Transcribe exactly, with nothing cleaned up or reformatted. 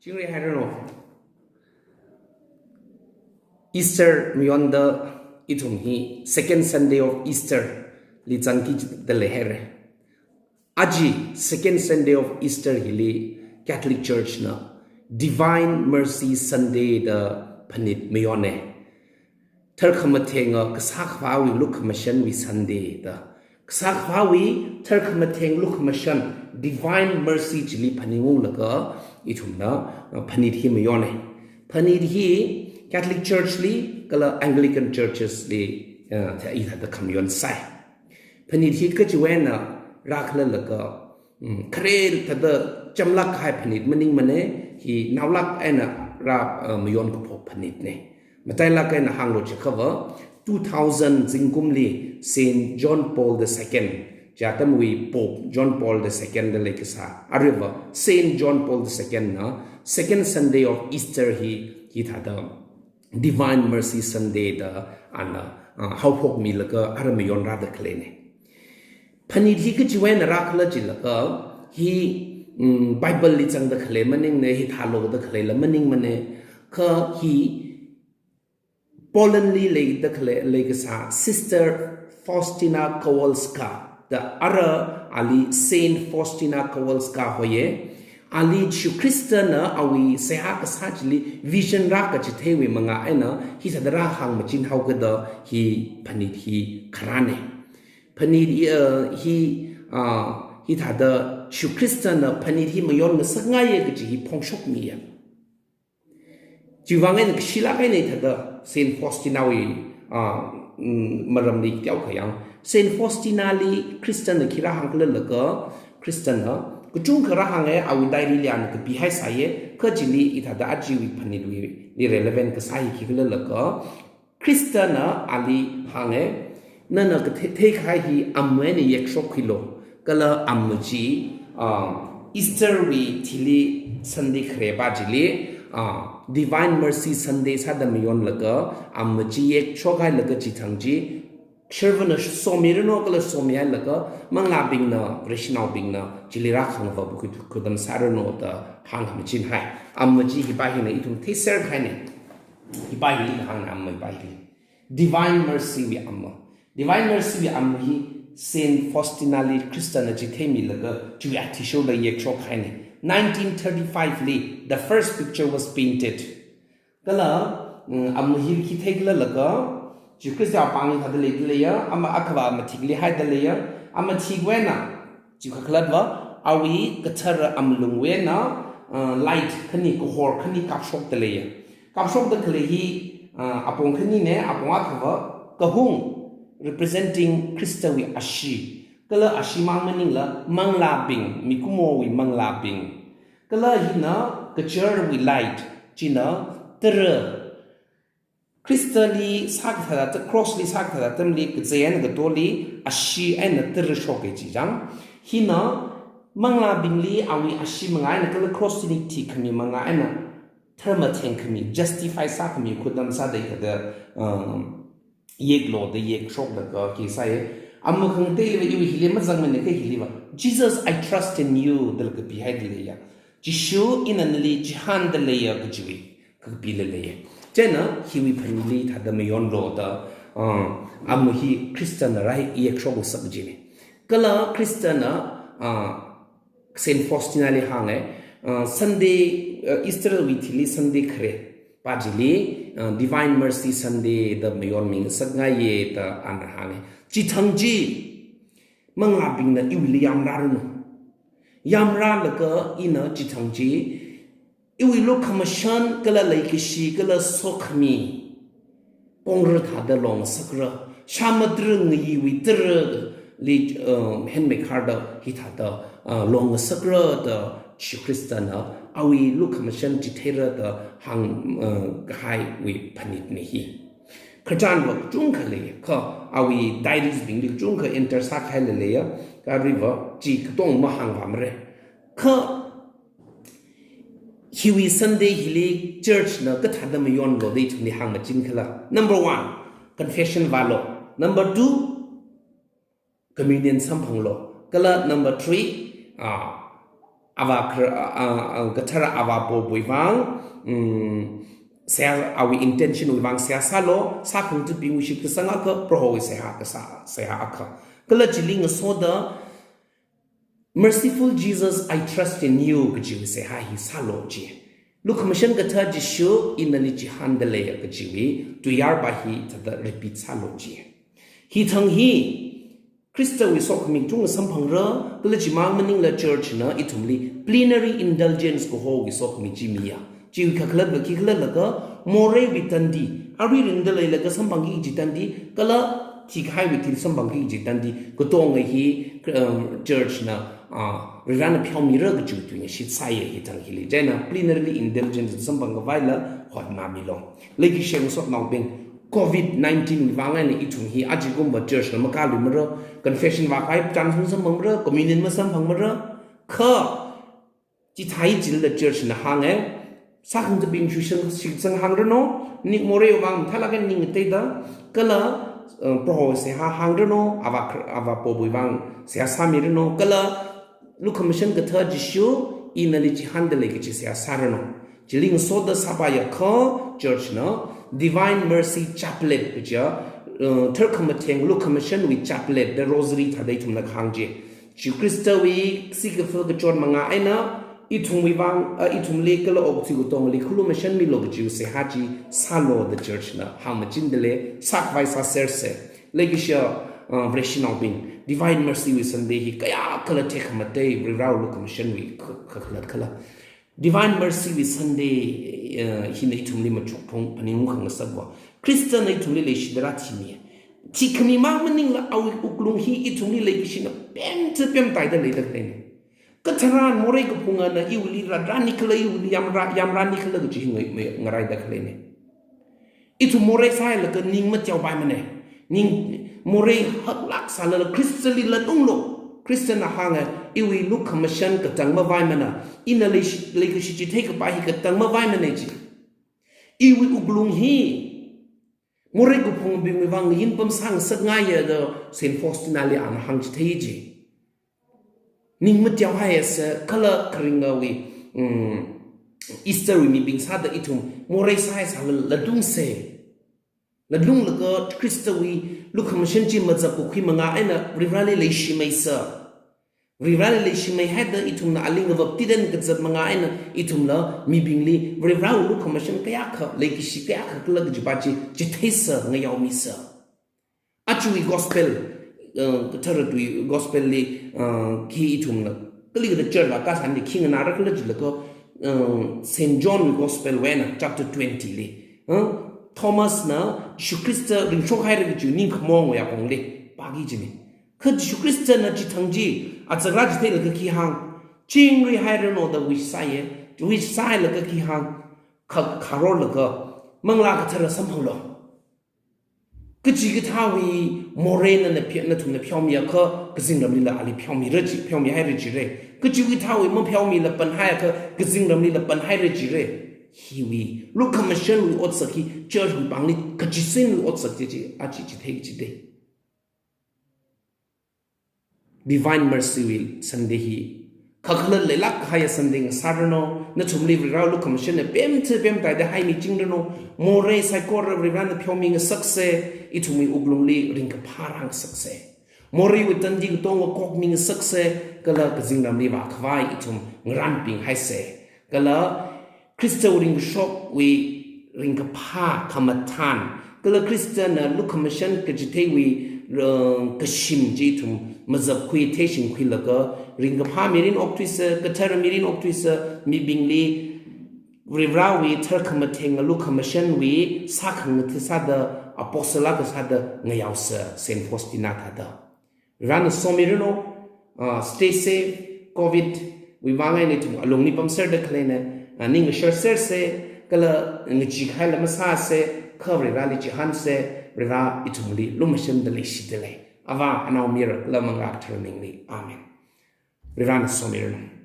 Chingri hairano. Easter mayonda ithum hi second Sunday of Easter li zangki da leihaire. Aja second Sunday of Easter hili Catholic Church na Divine Mercy Sunday da phanit mayone. Tharkhamathenga Kasā Akhavāwui lukhamashanwui Sunday da. Kasā Akhavāwui tharkhamatheng lukhamashan Divine Mercy chili phaningunglaga ithumna, uh, phanit hi mayone. Phanit hi Catholic Church li kala Anglican Churches li, uh, thā ithāda khamayon sai. Phanit hi kachiwui eina rākhalalaga, mm, khare thāda chamlāk kahai phanit maningmane, hi naolāk eina rā, uh, mayon kaphok phanitne. Matailāk eina hānglo chiakhava, two thousand zingkumli Saint John Paul the Second, chi atamwui Pope John Paul the Second da leikasā, aruiva Saint John Paul the Second na second Sunday of Easter hi, hithāda Divine Mercy Sunday da ana, ah, haophokmilaga ara mayonrāda khaleine. Phanit hi kachiwui eina rākhala chilaga, hi, mm, Bible li zangda khalei maningne, hithālo da khaleila maningmane, kha hi Poland li leida khalei, leikasā Sister Faustina Kowalska da ara ali Saint Faustina Kowalska hoye. Ali Jishu Khristana awui seihā kasā chili vision rākachitheiwui manga eina hithāda rāhāngmachinhaokada hi phanit hi kharāne. Phanit hi, uh, hi, uh, hithāda Jishu Khristana phanit hi mayon ngasakngaiye kaji hi phongshokmiya. Chiwui vang eina kashilāk eina hithāda Saint Faustina wui, ah, mm, maramli teokha yang. Saint Faustina li Khristana khi rāhāngkhala laga, Khristana kachungkha rāhānge, awui diary li ana kapihaisāye, kha chili hithāda ajawui phanitwui li relevant kasā hi khikhala laga, Khristana ali hānge, nana kathe-, theikahai hi amma eina yekshokhuilo, kala amma chi, ah, Easter wui thili Sunday kharepā chili, ah, Divine Mercy Sunday sāda mayonlaga, amma chi yekshokhailaga chithang chi, sharvana somirano kala somihailaga, manglābingna, Vareshinaobingna, chili rākhangavā bu khu-, khudam sārano da hāngkhamachinhai. Amma chi hipā hina ithum theiserkahaine. Hipā hili hāngna amma hipā hili. Divine Mercy wui amma. Divine Mercy wui amma hi Saint Faustina li Khristana chitheimilaga chiwui athishurda yekshokhaine. Nineteen thirty-five li, the first picture was painted. Kala, mm, amma hi khi theikhala laga, Jishu Khrista apāng hithāda leida leiya, ama Akhavā mathikli haida leiya, ama thiwui eina, chi kakhalatva, awui kathara amalungwui eina, uh, light khani, kahor khani kapshokda leiya. Kapshokda khalei hi, ah, apong khanine, apong akhava, kahung, representing Khristawui ashee. Kala ashee mang maningla, manglābing, mikumowui manglābing. Kala hina, kacharwui light, china, tara. Khristali sākathāda, cross li sākathāda atamli, kazei eina katoli, ashee eina tara shoke chi chang. Hina, manglābingli, awui ashee manga eina, kala cross li thikhami manga eina, tharmathengkhami, justify sākhami khudam sāda hithāda, um, yeklo da yekshokda ka khi sāye. Amma khangateiliva iwui hili mazangmane kha hiliva, "Jesus, I trust in you," da kapihaida leiya. "Jishu, ina nali chihānda leiya," kajiwui kapila leiya. Chieina hiwui phanitli thāda mayonlo da, um, amma hi Khristana rāyekshokngasak kajine. Kala Khristana, uh, Saint Faustina li hānge, uh, Sunday, uh, Easter wui thili Sunday kharepā chili, uh, Divine Mercy Sunday da mayonmingasakngaiye da ana hānge. Chithang chi, manglābingna iwuili yamrāranu. Yamrālaga ina chithang chi, iwui lukhamashan kala leikashi kala sokhami, pongra thāda longngasakra, shāmatra ngayiwui tarali, uh, henmeikharda hithāda, uh, longngasakra da Jishu Khristana awui lukhamashan chitheira da hāng, uh, kahaiwui phanitne hi. Khararchanva kachungkha lei, kha awui diaries bingli kachungkha enter sākahaila leiya, kha aruiva chi katong mahāngvāmare. Kha hiwui Sunday hili church na kathāda mayonlo da ithumli hāngmachinkhala. Number one, confession vālo. Number two, communion samphanglo. Kala number three, ah, Ava kar-, a, a, a, kathara Ava Popo wui vang, mm, seihā, awui intention wui vang seihā sālu, sākhangathabingwui shitkasang akha, Prohowui seihā kasā, seihā akha. Kala chili ngasoda, "Merciful Jesus, I trust in you," kajiwui seihā hi sālu ji. "Lukhamashan kathā Jishu, ina nali chihānda leiya," kajiwui tuiyār pa hi thāda repeat sālu ji. Hithang hi Khristawui sokhami kachungkha samphangra, kala chimang maningla church na ithumli plenary indulgence kahowui sokhami chi miya. Chiwui kakhalatva khikhala laga, moreiwui tandi, arui ringda leilaga samphangki kaji tandi, kala thikahaiwui thili samphangki kaji tandi, katonga hi, um, church na, ah, Varivarana pheomira kajiwui tuingashit sāya hithang hili. Chieina plenary indulgence samphang khavaila hotnāmilu. Leikashi ngasotnaobing, covid nineteen wui vang eina ithum hi ajakumva church na makāluimara, confession vākahai chance masamphangra, communion masamphangmara, kha chithāi chilila church na hānga, sākhangathabing shushang, shitsang hāngranu, ning moreiwui vang mathālāk eina ning ngateida, kala, uh, Proho seihā hāngranu, Ava kar-, Ava Popowui vang seihā sāmiranu, kala lukhamashan kathā Jishu, ina nali chihānda lei kaji seihā sāranu. Chili ngasoda sāpaiya kha church na Divine Mercy Chaplet kaja, uh, tharkhamatheng lukhamashanwui chaplet, the rosary thāda ithumna kahāng ji. Jishu Khristawui sikafa kachot mangā eina, ithumwui vang, uh, ithumli kala okathui katongli khalumashanmilu kajiwui seihā chi sālu da church na hāngmachinda lei, sākhavai sāsersa. Leikashi, uh, Vareshinaobing, Divine Mercy wui Sunday hi kayākhala tekhamatei, Varivarawui lukhamashanwui ka-, kakhalat khala. Divine Mercy wui Sunday, uh, hina ithumli machukphung phaningungkhangasakva, Khristana ithumli leishida rāthimiya. Thikhami mang maningla awui wuklung hi ithumli leikashina pemtha pemtaida leida khaleina. Katharan morei kaphungana iwuili rat rāni khala, iwuili yam rā, yam rāni khala kaji hi ngai, ngai, ngaraida khaleina. Ithum morei sāhailaga ning mateopaimana. Ning morei haklāk sālala Khristali latunglu. Khristana hānga, iwui lukhamashan katang mavaimana. Ina leishi, leikashi chithei kapai hi katang mavaimana ji. Iwui wuklung hi morei kaphungbingwui vang ngayin pamsang ngasakngaiya da Saint Faustina li ana hāngchithei ji. Ning mateohaisa, kala kharingawui, um, Easter wui mibing sāda ithum morei sāhaisālala latungsa. Latunglaga Khristawui lukhamashan chi mazapkakhui mangā eina Varivarali leishimeisa. Varivarali leishimeihaida ithumna ali ngavaptiden kazat mangā eina ithumla mibingli Varivarawui lukhamashan kayākha, leikashi kayākha kala kajipa chi chitheisa, ngayaomisa. Ajawui gospel, uh, kathara tui gospel li, uh, khi ithumna kalikha church la kasān li khi nganāra khala jilaga, uh, Saint John wui gospel wui eina chapter twenty li, uh, Thomas na Jishu Khrista ringshokhaira kaji ningkhamong wui apongli pāki jina. Kha Jishu Khristana chithang chi, azak rāchitheilaga khi hāng, chingrihairanu da wish sāya, wish sāhailaga khi hāng, kha, kharorlaga, Manglā Kathara samphanglu. Kachikathāwui moreina na phe-, nathumna pheomiakha, kazingramlila ali pheomira ji, pheomihaira jira. Kachikathāwui mapheomila panhaiakha, kazingramlila panhaira jira. Hiwui lukhamashanwui otsak hi, church wui pāngli kachisinwui otsak chi chi, aja chithei chithei. Divine Mercy wui Sunday hi kakhalat leilāk kahaiya Sunday ngasāranu, nathumli Varivarawui lukhamashanna pemtha pemtaida haimichingranu, morei saikora Varivarana pheomingasaksa, ithumwui wuklungli ringkaphā rāngasaksa. Moreiwui tandi katonga kokmingasaksa, kala kazingramli vākhavai ithum ngarānpinghaisa. Kala Khristawui ringkashokwui ringkaphā khamathān, kala Khristana lukhamashan kachitheiwui, uh, kashim chi ithum mazapkhui theishingkhuilaga, ringkaphā mirin okthuisa, kathara mirin okthuisa, mibingli Varivarawui tharkhamatheng lukhamashanwui sākhangatha sāda, apostle akha sāda ngayaosa, Saint Faustina thāda. Varivarana somiranu, ah, stay safe, covid wui vang eina ithum alungli pamserda khaleina, ah, ning ngasharsersa, kala ngacheekahaila masāsa, kha Varivarali chihānsa, Varivara ithumli lumashanda leishida lei. Avā, Anaomayara kala Manglā Kathara mingli. Amen. Varivarana somiranu.